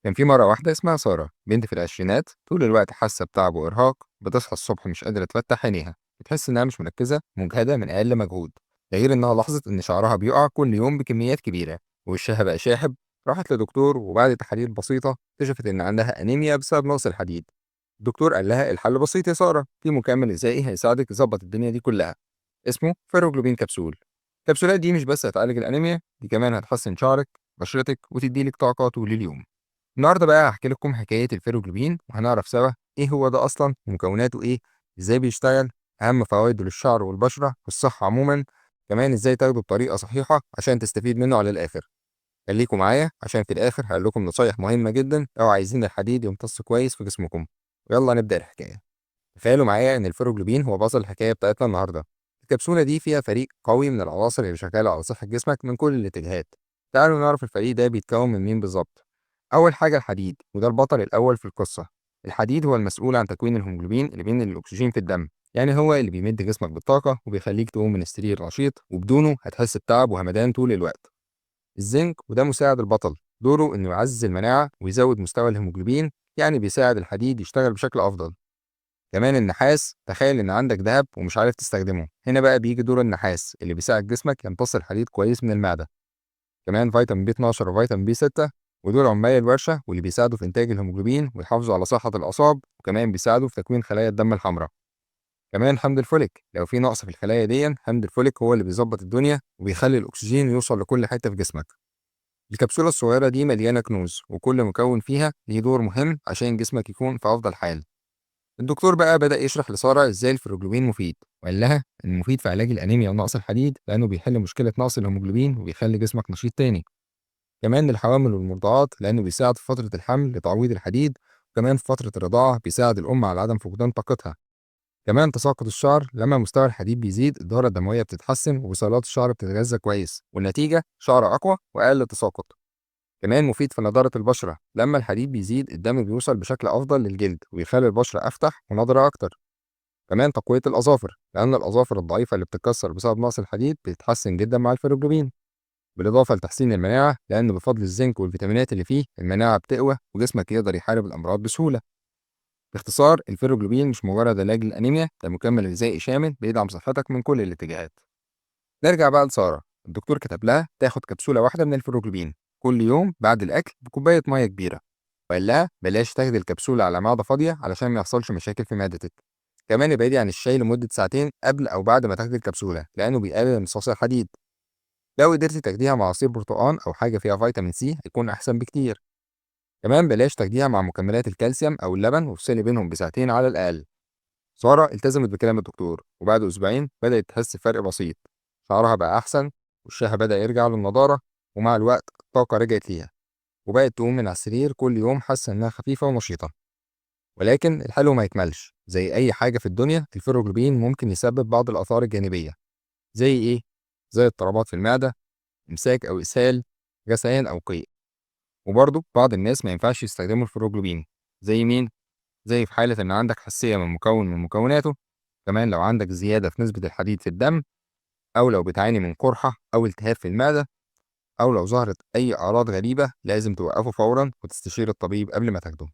كان في مرة واحدة اسمها سارة، بنت في العشرينات، طول الوقت حاسة بتعب وإرهاق. بتصحى الصبح مش قادرة تفتح عينيها، بتحس إنها مش مركزة، مجهدة من أقل مجهود. ده غير إنها لاحظت إن شعرها بيقع كل يوم بكميات كبيرة ووشها بقى شاحب. راحت لدكتور وبعد تحاليل بسيطة اكتشفت إن عندها أنيميا بسبب نقص الحديد. الدكتور قال لها الحل بسيط يا سارة، في مكمل غذائي هيساعدك يظبط الدنيا دي كلها، اسمه فيروجلوبين كبسول. الكبسولات دي مش بس هتعالج الأنيميا، دي كمان هتحسن شعرك، بشرتك، وتديلك طاقة طول اليوم. النهارده بقى هحكي لكم حكاية الفيروجلوبين، وهنعرف سوا ايه هو ده اصلا ومكوناته ايه، ازاي بيشتغل، اهم فوائده للشعر والبشرة والصحة عموما، كمان ازاي تاخده بطريقة صحيحة عشان تستفيد منه على الاخر. خليكم معايا عشان في الاخر هقول لكم نصايح مهمة جدا لو عايزين الحديد يمتص كويس في جسمكم. ويلا نبدأ الحكاية. تخيلوا معايا ان الفيروجلوبين هو بطل الحكاية بتاعتنا النهارده. الكبسولة دي فيها فريق قوي من العناصر اللي شغالة على صحة جسمك من كل الاتجاهات. تعالوا نعرف الفريق ده بيتكون من مين بالظبط. أول حاجة الحديد، وده البطل الأول في القصة. الحديد هو المسؤول عن تكوين الهيموجلوبين اللي بينقل الأكسجين في الدم، يعني هو اللي بيمد جسمك بالطاقة وبيخليك تقوم من السرير نشيط، وبدونه هتحس بتعب وهمدان طول الوقت. الزنك، وده مساعد البطل، دوره إنه يعزز المناعة ويزود مستوى الهيموجلوبين، يعني بيساعد الحديد يشتغل بشكل أفضل. كمان النحاس، تخيل إن عندك ذهب ومش عارف تستخدمه، هنا بقى بيجي دور النحاس اللي بيساعد جسمك يمتص الحديد كويس من المعدة. كمان فيتامين بي 12 وفيتامين بي 6، ودول عمال الورشة واللي بيساعدوا في إنتاج الهيموجلوبين ويحافظوا على صحة الأعصاب، وكمان بيساعدوا في تكوين خلايا الدم الحمراء. كمان حمض الفوليك، لو في نقص في الخلايا دي حمض الفوليك هو اللي بيظبط الدنيا وبيخلي الأكسجين يوصل لكل حتة في جسمك. الكبسولة الصغيرة دي مليانة كنوز، وكل مكون فيها ليه دور مهم عشان جسمك يكون في أفضل حال. الدكتور بقى بدأ يشرح لسارة إزاي الفيروجلوبين مفيد، وقال لها إنه مفيد في علاج الأنيميا ونقص الحديد لأنه بيحل مشكلة نقص الهيموجلوبين وبيخلي جسمك نشيط تاني. كمان للحوامل والمرضعات لأنه بيساعد في فترة الحمل لتعويض الحديد، وكمان في فترة الرضاعة بيساعد الأم على عدم فقدان طاقتها. كمان تساقط الشعر، لما مستوى الحديد بيزيد الدورة الدموية بتتحسن وبصيلات الشعر بتتغذى كويس، والنتيجة شعر أقوى وأقل تساقط. كمان مفيد في نضارة البشرة، لما الحديد بيزيد الدم بيوصل بشكل أفضل للجلد ويخلي البشرة أفتح ونضرة أكتر. كمان تقوية الأظافر، لأن الأظافر الضعيفة اللي بتتكسر بسبب نقص الحديد بتتحسن جدا مع الفيروجلوبين. بالإضافة لتحسين المناعة، لأن بفضل الزنك والفيتامينات اللي فيه المناعة بتقوى وجسمك يقدر يحارب الأمراض بسهولة. باختصار الفيروجلوبين مش مجرد علاج للأنيميا، ده مكمل غذائي شامل بيدعم صحتك من كل الاتجاهات. نرجع بقى لسارة. الدكتور كتب لها تاخد كبسولة واحدة من الفيروجلوبين كل يوم بعد الأكل بكوباية مية كبيرة، وقال لها بلاش تاخدي الكبسولة على معدة فاضية علشان ما يحصلش مشاكل في معدتك. كمان ابعدي عن الشاي لمدة ساعتين قبل أو بعد ما تاخدي الكبسولة لأنه بيقلل امتصاص الحديد. لو قدرتي تاخديها مع عصير برتقان أو حاجة فيها فيتامين سي هيكون أحسن بكتير. كمان بلاش تاخديها مع مكملات الكالسيوم أو اللبن، وافصلي بينهم بساعتين على الأقل. سارة التزمت بكلام الدكتور، وبعد أسبوعين بدأت تحس بفرق بسيط، شعرها بقى أحسن، وشها بدأ يرجع للنضارة، ومع الوقت الطاقة رجعت ليها، وبقت تقوم من على السرير كل يوم حاسة إنها خفيفة ونشيطة. ولكن الحلو ما يكملش، زي أي حاجة في الدنيا الفيروجلوبين ممكن يسبب بعض الآثار الجانبية. زي إيه؟ زي اضطرابات في المعدة، إمساك أو إسهال، غثيان أو قيء. وبرضه بعض الناس ما ينفعش يستخدموا الفيروجلوبين. زي مين؟ زي في حالة إن عندك حساسية من مكون من مكوناته، كمان لو عندك زيادة في نسبة الحديد في الدم، أو لو بتعاني من قرحة أو التهاب في المعدة، أو لو ظهرت أي أعراض غريبة لازم توقفه فورا وتستشير الطبيب قبل ما تاخده.